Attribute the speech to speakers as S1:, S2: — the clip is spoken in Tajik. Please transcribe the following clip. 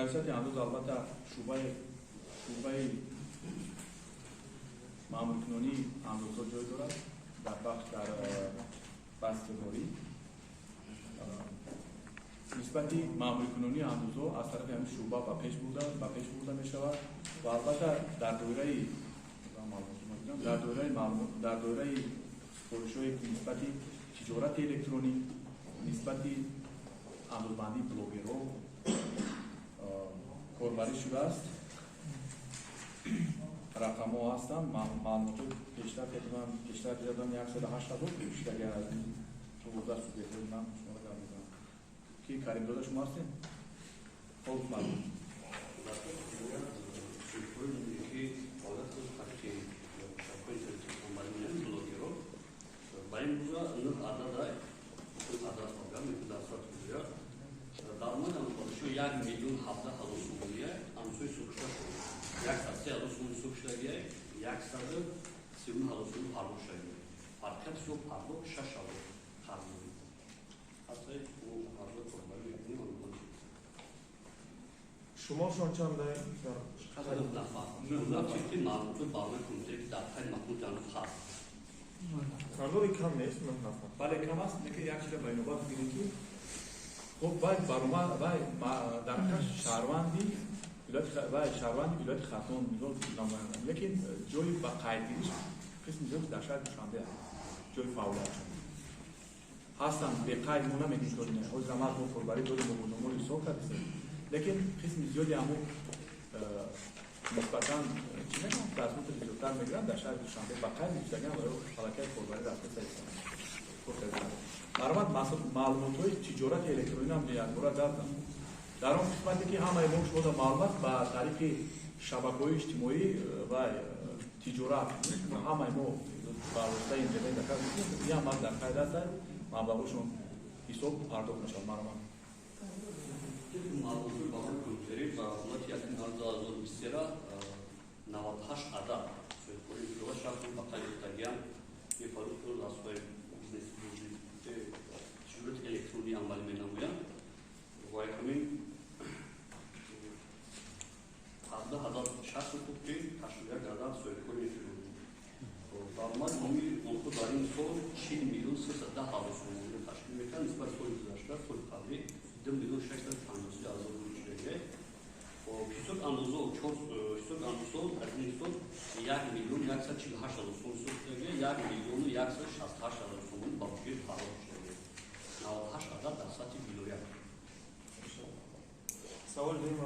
S1: Раёсати андоз албатта шӯъбаи маъмуркунонии андозҳо ҷой дорад дар бахш дар бастегорӣ. Нисбати маъмуркунонии андозҳо аз тарафи ҳамин шӯъба ба пеш бурда мешавад ва албатта дар доираи супоришҳое ки нисбати тиҷорати электронӣ, нисбати андозбандии блогерҳо корбарӣ шудааст, рақамҳо ҳастанд, маълумотҳо пештар кардам, пештар дидам, 108 ҳазор шудаги аз 12 субъектҳои ман шуморо гап мезанам. Ки Каримзода шумо ҳастем? Хоб, маълум.
S2: Ки фаъолияти тариқи шабакаҳои интернетӣ амалӣ менамоянд, блогерро, ба ин рӯза нӯҳ адада адад фаъолият мекунад. Дар сурати гузоя даромади андозпардозишиҳо 1 017 000 сомония, андозҳои ҳисобшуда 103 ҳазор сомони ҳисоб шудагия, 139 ҳазор сомони пардохт шудагия. Фарқияти ҳисоб пардохт 6 ҳазор қарздорӣ ҳастаи мо қарзҳои корбарӣ мекунем.
S3: Шуморшон чанда?
S2: Нафар тибқи маълумоти барномаи компютерӣ, ки дар қайди мақомоти андоз ҳаст.
S3: Чандори кам нест нӯҳ нафар?
S1: Бале, кам аст, лекин як чиза ба инобат бигирем, ки хуб, вай баромад, вай дар ҳақиқат шаҳрванди вай шаҳрванди вилояти Хатлон мисол намоянда, лекин ҷои ба қайдгириш қисми зиёд дар шаҳри Душанбе аст. Ҷои фаъолиятшон ҳастанд беқайд, мо намегӯем, ки не, ҳозир амал мо корбарӣ дорем, мо ҳисоб кардем, лекин қисми зиёди ҳамо нисбатан, чӣ мегӯям, просмотр зиёдтар мегиранд, дар шаҳри Душанбе ба қайд гирифтаган ва аллакай корбарӣ рафта. Марҳамат, маълумотҳои тиҷорати электронӣ якбора гап зан. Дар он қисмате ки ҳамаи мо шумода маълум аст, ба тариқи шабакаҳои иҷтимоӣ ва тиҷорат ҳамаи мо ба воситаи интернет заказ мекунем, ин ҳам дар қайд аст, маблағҳошон ҳисоб пардохт мешавад. Марҳамат.
S2: Маълумотҳои барномаи компютерӣ ба ҳолати 1 январи 2023 98 адад соҳибкори инфиродӣ шахс ба қайд гирифтагиам мефарӯд аз соҳаи бизнеси тиҷорати электронӣ амалӣ менамоянд ва ҳамин 17 ҳазор шахс буд, ки 81 адад соҳибкори инфиродӣ. Даромади умумии онҳо дар ин сол 40 310 000 сомониро ташкил мекард. Нисбати соли гузашта, соли қаблӣ, 2 653 000 шудагия. Ҳисоби андозо, ҳисоби андозо аз ин ҳисоб 1 148 000 сомон ҳисоб шудагия, 1 168 000 сомон ба буҷет пардохт шудагия. 98 адад дар сатҳи вилоят.
S3: Савол дуюм.